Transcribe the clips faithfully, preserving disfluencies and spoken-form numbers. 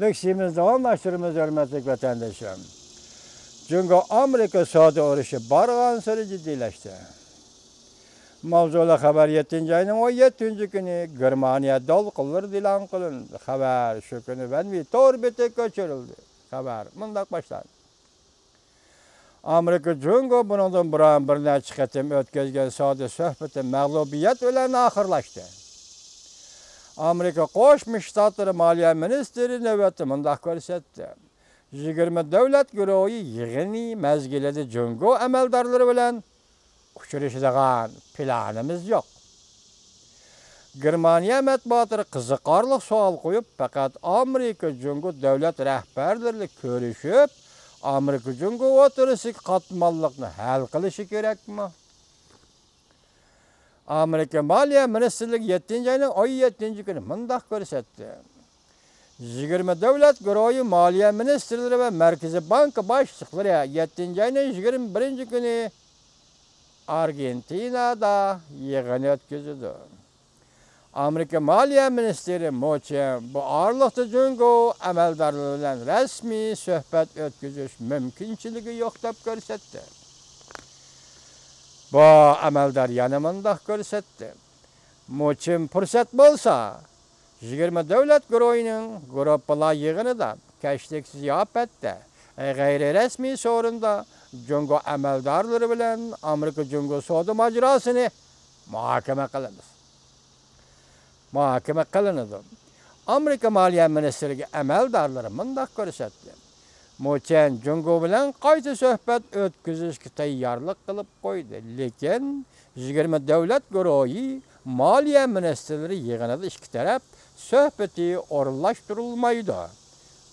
لېكسىيىمىزنى داۋاملاشتۇرىمىز، ھۆرمەتلىك ۋەتەندىشىم. جۇڭگو ئامېرىكا سودا ئۇرۇشى بارغانسېرى جىددىيلەشتى. ماۋزۇلۇق خەۋەر يەتتىنچى ئاينىڭ ئون يەتتىنچى كۈنى گېرمانىيە دولقۇنلىرىدا ئېلان قىلىندى. خەۋەر شۇ كۈنى ۋەنۋى تور بېتىگە كۆچۈرۈلدى. خەۋەر مۇنداق باشلاندى. ئامېرىكا جۇڭگو بۇنىڭدىن بۇرۇن بىر نەچچە قېتىم ئۆتكۈزگەن سودا سۆھبىتى مەغلۇبىيەت بىلەن ئاخىرلاشتى. ئامېرىكا قوشما شتاتلىرى مالىيە مىنىستىرى نۆۋەتتە مۇنداق كۆرسەتتى: يىگىرمە دۆلەت گۇرۇھى يىغىنى مەزگىلىدە جۇڭگو ئەمەلدارلىرى بىلەن ئۇچرىشىدىغان پىلانىمىز يوق. گېرمانىيە مەتبۇئاتلىرى قىزىقارلىق سوئال قويۇپ، پەقەت ئامېرىكا جۇڭگو دۆلەت رەھبەرلىرى كۆرۈشۈپ، ئامېرىكا جۇڭگو ئوتتۇرىسىدىكى قاتماللىقنى ھەل قىلىشى كېرەكمۇ؟ ئامېرىكا مالىيە مىنىستىرلىكى يەتتىنچى ئاينىڭ ئون يەتتىنچى كۈنى مۇنداق كۆرسەتتى: يىگىرمە دۆلەت گۇرۇھى مالىيە مىنىستىرلىرى ۋە مەركىزىي بانكا باشلىقلىرى يەتتىنچى ئاينىڭ يىگىرمە بىرىنچى كۈنى ئارگېنتىنادا يىغىن ئۆتكۈزىدۇ. ئامېرىكا مالىيە مىنىستىرى مو چېن بۇ ئارىلىقتا جۇڭگو ئەمەلدارلىرى بىلەن رەسمىي سۆھبەت ئۆتكۈزۈش مۇمكىنچىلىكى يوق دەپ كۆرسەتتى. بۇ ئەمەلدار يەنە مۇنداق كۆرسەتتى: مۇ چىن پۇرسەت بولسا، يىگىرمە دۆلەت گۇرۇھىنىڭ گۇرۇپپىلار يىغىنىدا، كەچلىك زىياپەتتە، غەيرىي رەسمىي سورۇندا جۇڭگو ئەمەلدارلىرى بىلەن ئامېرىكا جۇڭگو سودا ماجىراسىنى مۇھاكىمە قىلىمىز. مۇھاكىمە قىلىنىدۇ. ئامېرىكا مالىيە مىنىستىرلىكى ئەمەلدارلىرى مۇنداق كۆرسەتتى: مۇ چەن جۇڭگو بىلەن قايتا سۆھبەت ئۆتكۈزۈشكە تەييارلىق قىلىپ قويدى، لېكىن يىگىرمە دۆلەت گۇرۇھى مالىيە مىنىستىرلىرى يىغىنىدا ئىككى تەرەپ سۆھبىتى ئورۇنلاشتۇرۇلمايدۇ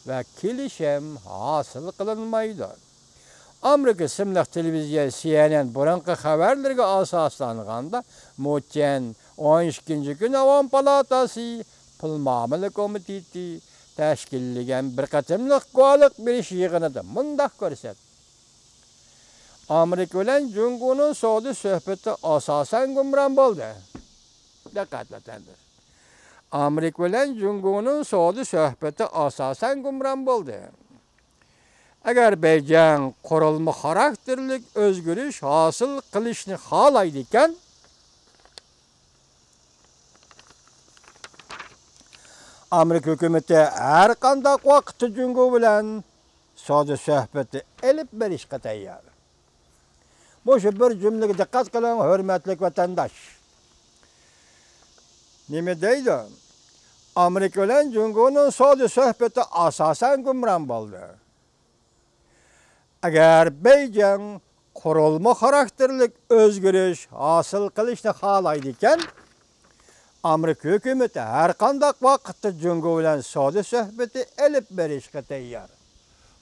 ۋە كېلىشىم ھاسىل قىلىنمايدۇ. ئامېرىكا ئىسىملىق تېلېۋىزىيە سى ئېن ئېن بۇرۇنقى خەۋەرلىرىگە ئاساسلانغاندا، مۇ چەن ئون ئىككىنچى كۈنى ئاۋام پالاتاسى پۇل مۇئامىلە كومىتېتى تەشكىللىگەن بىر قېتىملىق گۇۋاھلىق بېرىش يىغىنىدا مۇنداق كۆرسەتتى: ئامېرىكا بىلەن جۇڭگونىڭ سودا سۆھبىتى ئاساسەن گۇمران بولدى. دىققەت، ۋەتەنداش. ئامېرىكا بىلەن جۇڭگونىڭ سودا سۆھبىتى ئاساسەن گۇمران بولدى. ئەگەر بېيجىڭ قۇرۇلما خاراكتېرلىك ئۆزگىرىش ھاسىل قىلىشنى خالايدىكەن، ئامېرىكا ھۆكۈمىتى ھەر قانداق ۋاقىتتا جۇڭگو بىلەن سودا سۆھبىتى ئېلىپ بېرىشقا تەييار. مۇشۇ بىر جۈملىگە دىققەت قىلىڭ، ھۆرمەتلىك ۋەتەنداش. نېمە دەيدۇ؟ ئامېرىكا بىلەن جۇڭگونىڭ سودا سۆھبىتى ئاساسەن گۇمران بولدى. ئەگەر بېيجىڭ قۇرۇلما خاراكتېرلىك ئۆزگىرىش ھاسىل قىلىشنى خالايدىكەن، ئامېرىكا ھۆكۈمىتى ھەر قانداق ۋاقىتتا جۇڭگو بىلەن سودا سۆھبىتى ئېلىپ بېرىشقا تەييار.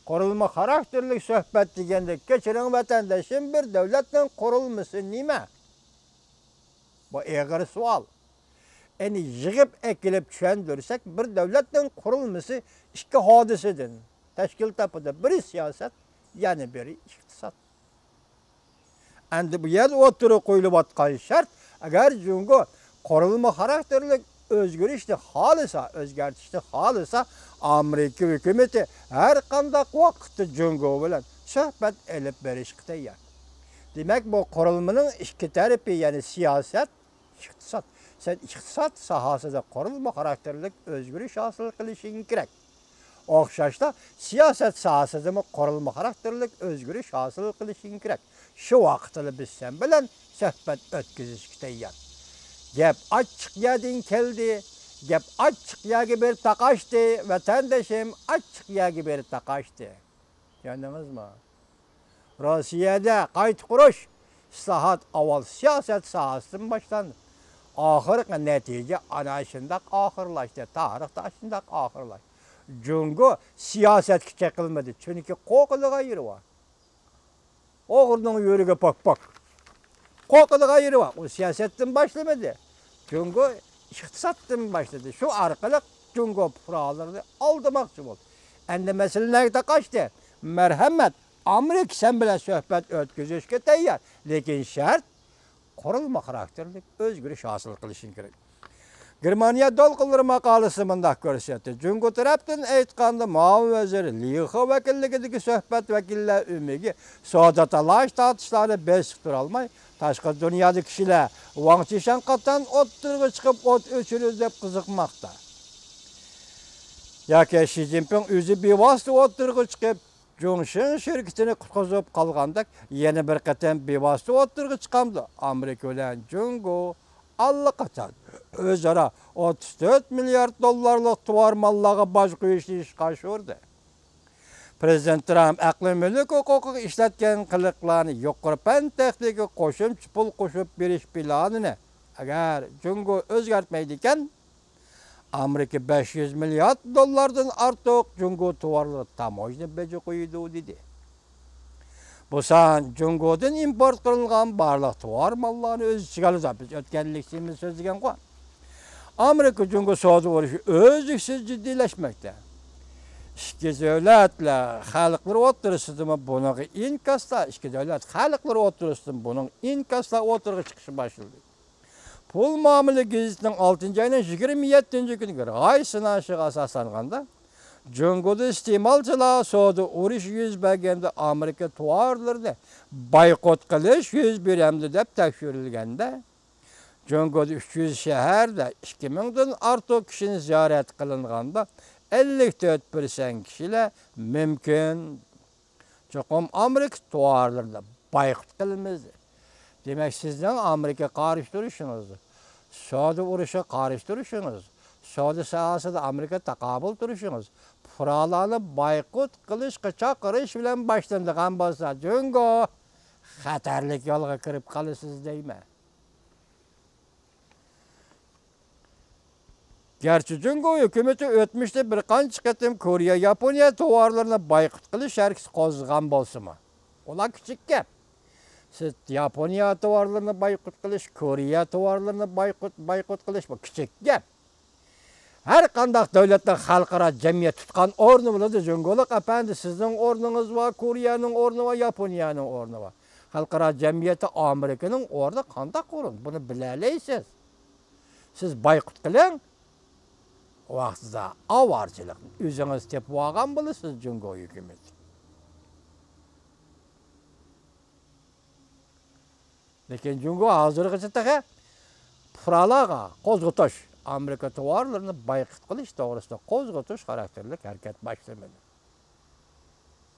قۇرۇلما خاراكتېرلىك سۆھبەت دېگەندە، كەچۈرۈڭ ۋەتەنداشىم، بىر دۆلەتنىڭ قۇرۇلمىسى نېمە؟ بۇ ئېغىر سوئال. ئەنە يىغىپ ئەكېلىپ چۈشەندۈرسەك، بىر دۆلەتنىڭ قۇرۇلمىسى ئىككى ھادىسىدىن تەشكىل تاپىدۇ. بىرى سىياسەت، يەنە بىرى ئىقتىساد. ئەمدى بۇ يەردە ئوتتۇرىغا قويۇلۇۋاتقان شەرت، ئەگەر جۇڭگو قۇرۇلما خاراكتېرلىك ئۆزگىرىشنى خالىسا، ئۆزگەرتىشنى خالىسا، ئامېرىكا ھۆكۈمىتى ھەر قانداق ۋاقىتتا جۇڭگو بىلەن سۆھبەت ئېلىپ بېرىشقا تەييار. دېمەك، بۇ قۇرۇلمىنىڭ ئىككى تەرىپى، يەنى سىياسەت، ئىقتىساد. سەن ئىقتىساد ساھەسىدە قۇرۇلما خاراكتېرلىك ئۆزگىرىش ھاسىل قىلىشىڭ كېرەك. ئوخشاشلا، سىياسەت ساھەسىدىمۇ قۇرۇلما خاراكتېرلىك ئۆزگىرىش ھاسىل قىلىشىڭ كېرەك. شۇ ۋاقىتلا بىز سەن بىلەن سۆھبەت ئۆتكۈزۈشكە تەييار. گەپ ئاچچىق يەردىن كەلدى. گەپ ئاچچىق يەرگە بېرىپ تاقاشتى. ۋەتەندىشىم، ئاچچىق يەرگە بېرىپ تاقاشتى. چۈشەندىڭىزمۇ؟ روسىيەدە قايتا قۇرۇش، ئىسلاھات ئاۋۋال سىياسەت ساھەسىدىن باشلاندى. ئاخىرقى نەتىجە ئانا شۇنداق ئاخىرلاشتى، تارىختا شۇنداق ئاخىرلاشتى. جۇڭگو سىياسەتكە چېقىلمىدى، چۈنكى قورقىدىغان يېرى بار. ئوغرىنىڭ يۈرىكى پوك پوك. قورقىدىغان يېرى بار. ئۇ سىياسەتتىن باشلىمىدى. جۇڭگو ئىقتىسادتىن باشلىدى. شۇ ئارقىلىق جۇڭگو پۇقرالىرىنى ئالدىماقچى بولدى. ئەمدى مەسىلە نەگە تاقاشتى؟ مەرھەمەت، ئامېرىكا سەن بىلەن سۆھبەت ئۆتكۈزۈشكە تەييار. لېكىن شەرت، قۇرۇلما خاراكتېرلىك ئۆزگىرىش ھاسىل قىلىشىڭ كېرەك. گېرمانىيە دولقۇنلىرى ماقالىسى مۇنداق كۆرسەتتى: جۇڭگو تەرەپتىن ئېيتقاندا، مۇئاۋىن ۋەزىر ليۇ خې ۋەكىللىكىدىكى سۆھبەت ۋەكىللەر ئۆمىكى سودا تالاش تارتىشلارنى بېسىپ تۇرالماي، تاشقى دۇنيادا كىشىلەر ۋاڭ چىشەن قاتان ئوتتۇرىغا چىقىپ ئوت ئۆچۈرىدۇ دەپ قىزىقماقتا. ياكى شى جىنپىڭ ئۆزى بىۋاسىتە ئوتتۇرىغا چىقىپ، جۇڭشىڭ شىركىتىنى قۇتقۇزۇپ قالغاندەك، يەنە بىر قېتىم بىۋاسىتە ئوتتۇرىغا چىقامدۇ؟ ئامېرىكا بىلەن جۇڭگو ئاللىقاچان ئۆزئارا ئوتتۇز تۆت مىليارد دوللارلىق تاۋار ماللارغا باج قويۇشنى ئىشقا ئاشۇردى. پىرېزىدېنت ترامپ ئەقلىي مۈلۈك ھوقۇقىغا ئىشلەتكەن قىلىقلارنى يۇقىرى پەن تېخنىكىغا قوشۇمچە پۇل قوشۇپ بېرىش پىلانىنى ئەگەر جۇڭگو ئۆزگەرتمەيدىكەن، ئامېرىكا بەش يۈز مىليارد دوللاردىن ئارتۇق جۇڭگو تاۋارلىرىغا تاموژنا بېجى قويىدۇ، دېدى. بۇ سان جۇڭگودىن ئىمپورت قىلىنغان بارلىق تاۋار ماللارنى ئۆز ئىچىگە ئالىدۇ. بىز ئۆتكەن لېكسىيىمىزدا سۆزلىگەنغۇ. ئامېرىكا جۇڭگو سودا ئۇرۇشى ئۈزلۈكسىز جىددىيلەشمەكتە. ئىككى دۆلەتلەر خەلقلىرى ئوتتۇرىسىدىمۇ بۇنىڭغا ئىنكاسلا، ئىككى دۆلەت خەلقلىرى ئوتتۇرىسىدىمۇ بۇنىڭ ئىنكاسلا ئوتتۇرىغا چىقىشى باشلىدى. پۇل مۇئامىلە گېزىتىنىڭ ئالتىنچى ئاينىڭ يىگىرمە يەتتىنچى كۈنىدىكى راي سىناشىغا ئاساسلانغاندا، جۇڭگودا ئىستېمالچىلار سودا ئۇرۇشى يۈز بەرگەندە ئامېرىكا تاۋارلىرىنى بايقۇت قىلىش يۈز بېرەمدۇ دەپ تەكشۈرۈلگەندە، جۇڭگودا ئۈچ يۈز شەھەردە ئىككى مىڭدىن ئارتۇق كىشىنى زىيارەت قىلىنغاندا، ئەللىك تۆت پىرسەنت كىشىلەر مۇمكىن چوقۇم ئامېرىكا تاۋارلىرىنى بايقۇت قىلىمىز. دېمەك، سىزنىڭ ئامېرىكىغا قارشى تۇرۇشىڭىز، سودا ئۇرۇشىغا قارشى تۇرۇشىڭىز، سودا ساھەسىدە ئامېرىكىغا تاقابىل تۇرۇشىڭىز، پۇقرالارنى بايقۇت قىلىشقا چاقىرىش بىلەن باشلىنىدىغان بولسا، جۇڭگو خەتەرلىك يولغا كىرىپ قالىسىز دەيمەن. گەرچە جۇڭگو ھۆكۈمىتى ئۆتمۈشتە بىر قانچە قېتىم كورېيە، ياپونىيە تاۋارلىرىنى بايقۇت قىلىش ھەرىكىتى قوزغىغان بولسىمۇ، ئۇلار كىچىك گەپ. سىز ياپونىيە تاۋارلىرىنى بايقۇت قىلىش، كورېيە تاۋارلىرىنى بايقۇت، بايقۇت قىلىش، بۇ كىچىك گەپ. ھەر قانداق دۆلەتنىڭ خەلقئارا جەمئىيەت تۇتقان ئورنى بولىدۇ. جۇڭگولۇق ئەپەندى، سىزنىڭ ئورنىڭىز بار، كورېيەنىڭ ئورنى بار، ياپونىيەنىڭ ئورنى بار. خەلقئارا جەمئىيەتتە ئامېرىكىنىڭ ئورنى قانداق ئورۇن؟ بۇنى بىلەلەيسىز. سىز بايقۇت قىلىڭ. ۋاقتىدا ئاۋارىچىلىقنى ئۆزىڭىز تېپىۋالغان بولىسىز، جۇڭگو ھۆكۈمىتى. لېكىن جۇڭگو ھازىرغىچە تېخى پۇقرالارغا قوزغىتىش، ئامېرىكا تاۋارلىرىنى بايقۇت قىلىش توغرىسىدا قوزغىتىش خاراكتېرلىك ھەرىكەت باشلىمىدى.